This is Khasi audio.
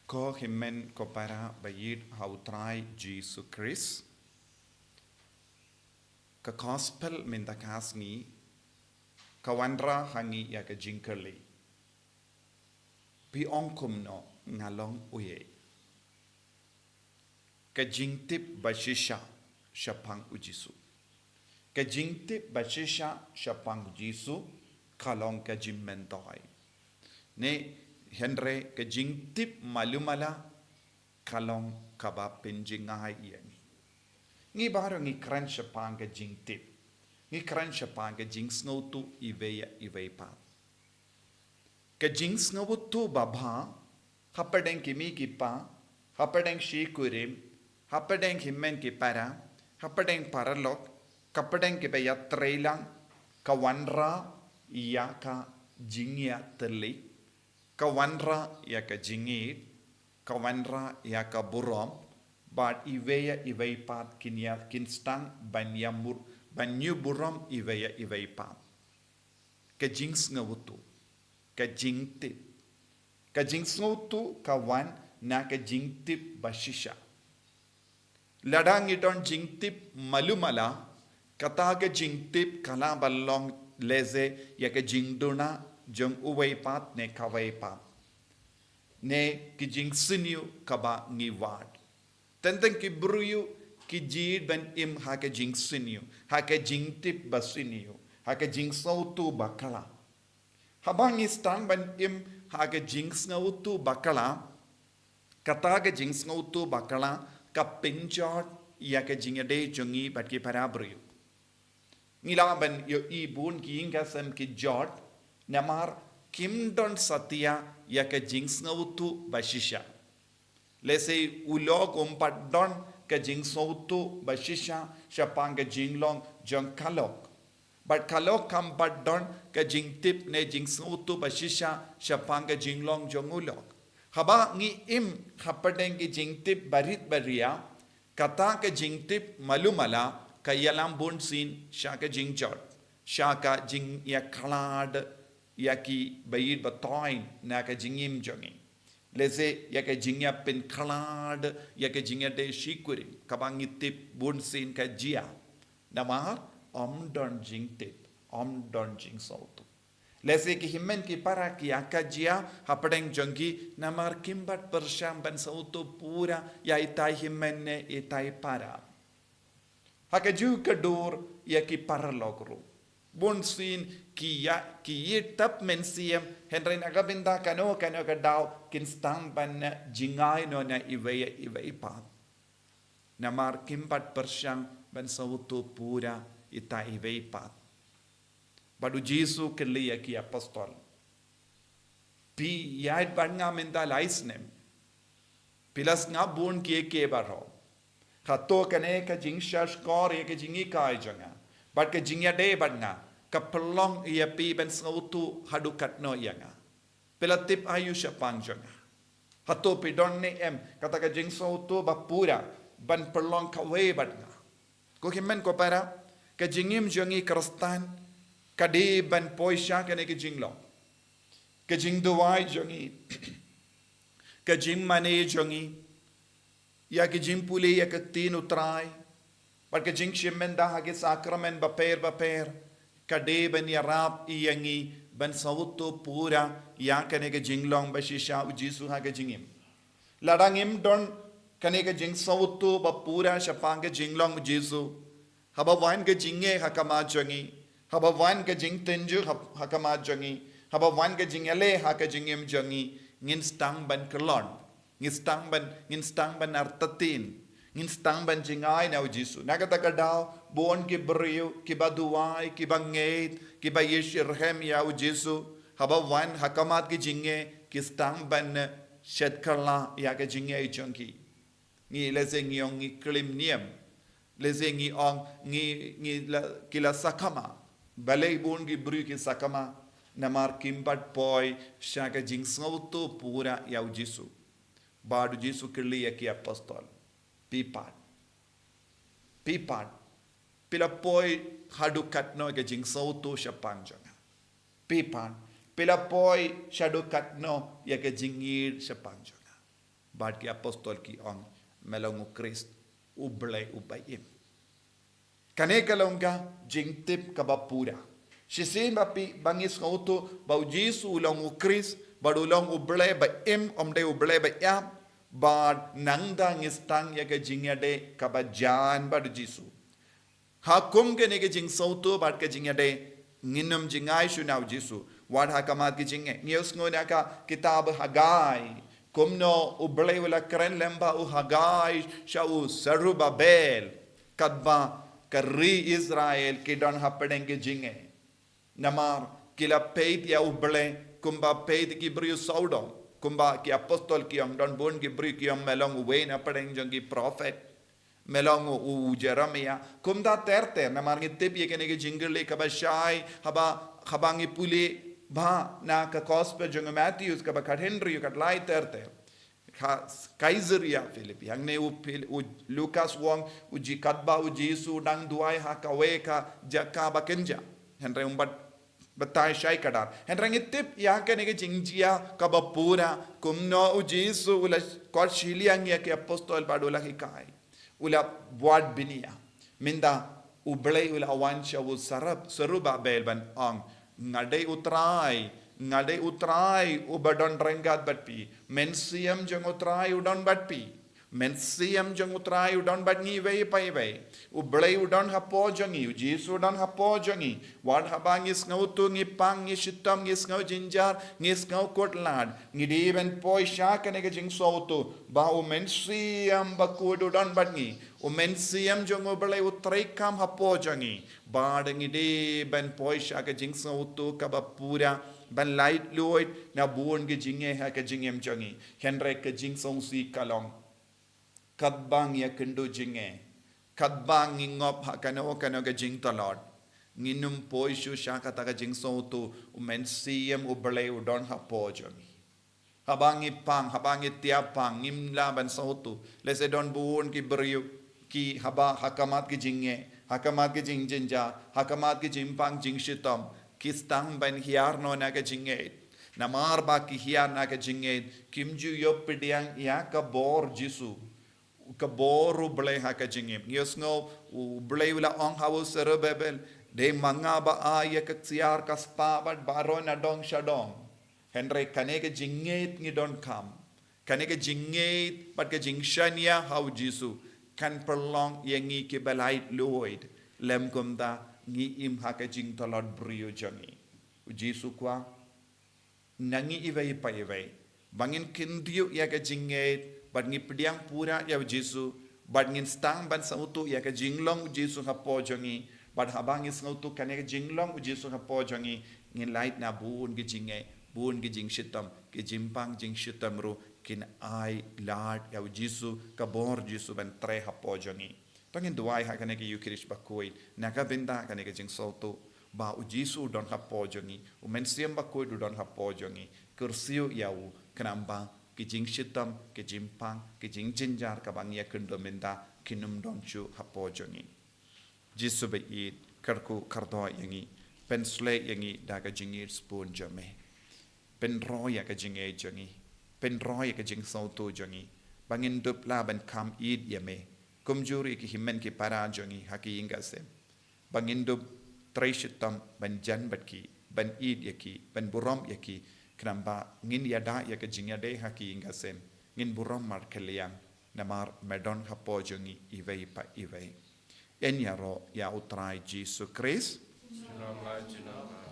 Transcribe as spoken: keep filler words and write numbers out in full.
Ko hynmen ko para ba ïeit ha u Trai Jisu Khrist. Ka gospel mynta ka sngi ka wanrah ha ngi ïa ka jingkylli. Phi ong kumno nga long uei? Ka jingtip ba shisha shaphang u Jisu. Ka jingtip ba shisha shaphang u Jisu ka long ka jingmyntoi. Ne hynrei ka jingtip malu mala ka long kaba pynjngai ïa ngi. Ngi baroh ngi kren shaphang ka jingtip. Ngi kren shaphang ka jingsngewthuh iwei ïa iwei pat. Ka jingsngewthuh babha hapdeng ki mei ki pa, hapdeng shi kurim, hapdeng hynmen ki para, hapdeng paralok, hapdeng kiba ïatreilang, ka wanrah ïa ka jingïatylli, ka wanrah ïa ka jingïeit, ka wanrah ïa ka burom, bad iwei ïa iwei pat kin ïa kin sdang ban ïa mur, ban ïa burom iwei ïa iwei pat. Ka jingsngewthuh, ka jingtip. Ka jingsngewthuh ka wan na ka jingtip ba shisha. Lada ngi don jingtip malu mala, kata ka jingtip ka lah ban long lehse ïa ka jingduna jong uwei pat ne kawei pat, ne ki jingsniew kaba ngi wad. Teng teng ki briew ki jied ban im ha ka jingsniew, ha ka jingtip ba sniew, ha ka jingsngewthuh bakla. Haba ngi sdang ban im ha ka jingsngewthuh bakla, kata ka jingsngewthuh bakla ka pynjot ïa ka jingïadei jong ngi bad ki para briew. Ngi lah ban ïohi bun ki ïing ki sem ki jot namar kim don satia ïa ka jingsngewthuh ba shisha. Lehse u lok um pat don ka jingsngewthuh ba shisha shaphang ka jinglong jong ka lok. Bad ka lok kam pat don ka jingtip ne jingsngewthuh ba shisha shaphang ka jinglong jong u lok. Haba ngi im hapdeng ki jingtip barit baria, kata ka jingtip malu mala ka ïalam bunsien sha ka jingjot, sha ka jingïakhlad ïa ki ba ïeit ba thoiñ na ka jingim jong ngi. Lehse ïa ka jingïapynkhlad ïa ka jingïadei shi kurim kaba ngi tip bunsien ka jia. Namar ym don jingtip, ym don jingsngewthuh. Lehse ki hynmen ki para ki ïa ka jia hapdeng jong ki namar kim pat pyrshang ban sngewthuh pura ïa itai hynmen ne itai para. Ha kajuh ka dur ïa ki paralok ruh, bunsien ki ïa ki ïeit tap mynsiem, hynrei na ka bynta kano kano ka daw kin sdang ban jngai noh na iwei ïa iwei pat. Namar kim pat pyrshang ban sngewthuh pura itai iwei pat. Bad u Jisu u kylli ïa ki apostol, phi ïaid bad nga mynta lai snem, phi la sngap bun kiei kiei baroh. Hato kane ka jingshahshkor ïa ka jinghikai jong nga bad ka jingïadei bad nga ka pynlong ïa phi ban sngewthuh haduh katno ïa nga? Phi la tip aïu shaphang jong nga? Hato phi don ne em kata ka jingsngewthuh ba pura ban pynlong kawei bad nga? Ko hynmen ko para, ka jingim jong ngi Khristan ka dei ban poi sha kane ka jinglong. Ka jingduwai jong ngi, ka jingmane jong ngi ïa ka jingpule ïa ka ktien u Trai bad ka jingshim bynta ha ki sakramen bapher bapher ka dei ban ïarap ïa ngi ban sngewthuh pura ïa kane ka jinglong ba shisha u Jisu ha ka jingim. Lada ngim don kane ka jingsngewthuh ba pura shaphang ka jinglong u Jisu, haba wan ka jingeh ha khmat jong ngi, haba wan ka jingtynjuh ha, ha khmat jong ngi, haba wan ka jingïaleh ha ka jingim jong ngi, ngin sdang ban kyllon, ngin sdang ban, ngin sdang ban artatien, ngin sdang ban jngai na u Jisu. Na kata ka daw bun ki briew kiba duwai, kiba ngeit, kiba ïashitrhem ïa u Jisu, haba wan ha khmat ki jingeh ki sdang ban shet kylla ïa ka jingeh jong ki. Ngi lehse ngi ong ngi klim niam, lehse ngi ong ngi, ngi la, ki la sakma. Balei bun ki briew ki sakma? Namar kim pat poi sha ka jingsngewthuh pura ïa u Jisu. Bad u Jisu u kylli ïa ki apostol, phi pat, phi pat, phi la poi haduh katno ïa ka jingsngewthuh shaphang jong nga? Phi pat, phi la poi shaduh katno ïa ka jingïeit shaphang jong nga? Bad ki apostol ki ong, me long u Khrist, u Blei uba im. Kane ka long ka jingtip kaba pura. Shisien ba phi, ba ngi sngewthuh ba u Jisu u long u Khrist, bad u long u Blei ba im, ym dei u Blei ba ïap, bad nangta ngi sdang ïa ka jingïadei kaba jan bad u Jisu. Ha kum kane ka jingsngewthuh bad ka jingïadei, ngin ym jingai shuh na u Jisu. Wat ha khmat ki jingeh, ngi ïohsngew na ka kitab Hagai, kumno u Blei u la kren lem bad u Hagai sha u Serubabel, katba ka ri Israel ki don hapdeng ki jingeh. Namar ki la peit ïa u Blei kumba peit ki briew sawdong, kumba ki apostol ki ong, don bun ki briew ki ong, me long uwei na pdeng jong ki prophet, me long u, u Jeremiah. Kumta ter ter, namar ngi tip ïa kane ka jingkylli kaba shai, haba, haba ngi pule bha na ka gospel jong u Matthew, kaba khathynriew, khatlai ter ter. Ha Caesarea Philippi, hangne u Phil-, u Lukas u ong, u Ji-, katba u Jisu u dang duwai ha kawei ka jaka ba kynja, hynrei um pat batai shai khadar. Hynrei ngi tip ïa kane ka jingjia kaba pura, kumno u Jisu u la khot shiliang ïa ki apostol bad u la hikai, u la buaid bniah. Mynta u Blei u la wan sha u Serub-, Serubabel ban ong, nga dei u Trai, nga dei u Trai uba don ryngkat bad phi. Mynsiem jong u Trai u don bad phi. Mynsiem jong u Trai u don bad ngi iwei pa iwei. U Blei u don hapoh jong ngi, u Jisu u don hapoh jong ngi. Wat haba ngi sngewthuh, ngi pang, ngi shitom, ngi sngew jynjar, ngi sngew kut lad, ngi dei ban poi sha kane ka jingsngewthuh ba u Mynsiem Bakhuid u don bad ngi. U Mynsiem jong u Blei u treikam hapoh jong ngi, bad ngi dei ban poi sha ka jingsngewthuh kaba pura, ban laitluid na bun ki jingeh ha ka jingim jong ngi. Hynrei ka jingsngewsih ka long, katba ngi ïakynduh jingeh, katba ngi ngop ha kano kano ka jingtlot, ngin ym poi shuh sha kata ka jingsngewthuh, u Mynsiem u Blei u don hapoh jong ngi. Haba ngi pang, haba ngi tiap pang, ngim lah ban sngewthuh. Lehse don bun ki briew ki, haba ha khmat ki jingeh, ha khmat ki jingjynjar, ha khmat ki jingpang jingshitom, ki sdang ban hiar noh na ka jingngeit. Namar ba ki hiar na ka jingngeit, kim ju ïoh pdiang ïa ka bor Jisu, ka bor u Blei ha ka jingim. Ngi ïohsngew u Blei u la ong ha u Serubabel, dei ma nga ba ai ïa ka ksiar ka spah bad baroh na dong sha dong. Hynrei kane ka jingngeit ngi donkam, kane ka jingngeit bad ka jingshaniah ha u Jisu, kan pynlong ïa ngi kiba laitluid, lym kumta ngi im ha ka jingtlot briew jong ngi. U Jisu u kwah na ngi iwei pa iwei ba ngin kyntiew ïa ka jingngeit, bad ngi pdiang pura ïa u Jisu, bad ngin sdang ban sngewthuh ïa ka jinglong u Jisu hapoh jong ngi, bad haba ngi sngewthuh kane ka jinglong u Jisu hapoh jong ngi, ngin lait na bun ki jingngeit, bun ki jingshitom, ki jingpang jingshitom ruh kin ailad ïa u Jisu, ka bor Jisu ban trei hapoh jong ngi. To ngin duwai ha kane ka Ïukharist Bakhuid, na ka bynta kane ka jingsngewthuh ba u Jisu u don hapoh jong ngi, u Mynsiem Bakhuid u don hapoh jong ngi, kyrsiew ïa u, khnang ba ki jingshitom, ki jingpang, ki jingjynjar kaba ngi ïakynduh mynta, kin ym don shuh hapoh jong ngi. Jisu ba ïeit, kyrkhu kyrdoh ïa ngi, pynshlei ïa ngi da ka jingïeit sbun jong me. Pynroi ïa ka jingngeit jong ngi, pynroi ïa ka jingsngewthuh jong ngi, ba ngin dup lah ban kham ïeit ïa me, kumjuh ruh ïa ki hynmen ki para jong ngi ha ki ïing ki sem, ba ngin dup trei shitom ban jan bad ki, ban ïeit ïa ki, ban burom ïa ki, khnang ba ngin ïada ïa ka jingïadei ha ki ïing ki sem, ngin burom markylliang, namar me don hapoh jong ngi iwei pa iwei. Yn ïaroh ïa u Trai Jisu Khrist. Shalom, la jina.